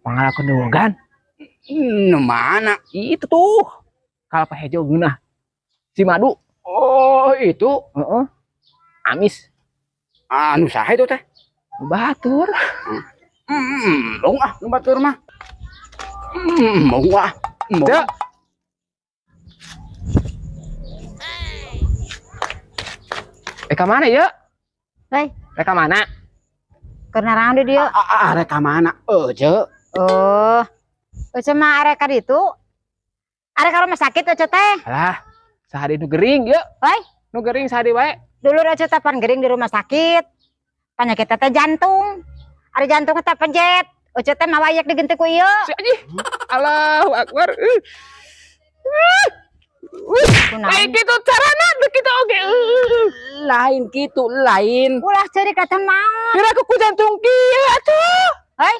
Pangalakeun dewugan. Nu mana? Itu tuh. Kalapa hejo geunah. Si madu. Oh, itu. Heeh. Amis. Anu saha itu teh? Batur. Embung ah, nu batur mah. Embung ah. Embung. Teu. Ka mana ya? Hei. Ka mana? Keur naraon di dieu? Ah, arek ka mana? Ece. Oh. Ece mah arek ka ditu. Arek ka rumah sakit ece teh. Alah, sahari nu gering ye. Hei. Nu gering sahari wae. Dulur ece teh pan gering di rumah sakit. Penyakit teh jantung. Ari jantung teh pejet. Ece teh mawa yek digenti ku ieu. Si anjing. Allahu akbar. Kunaon? Lain kitu carana teu kitu oge. Lain kitu, lain. Ulah ceurik teh maot. Kira aku ku jantung kieu atuh. Hei.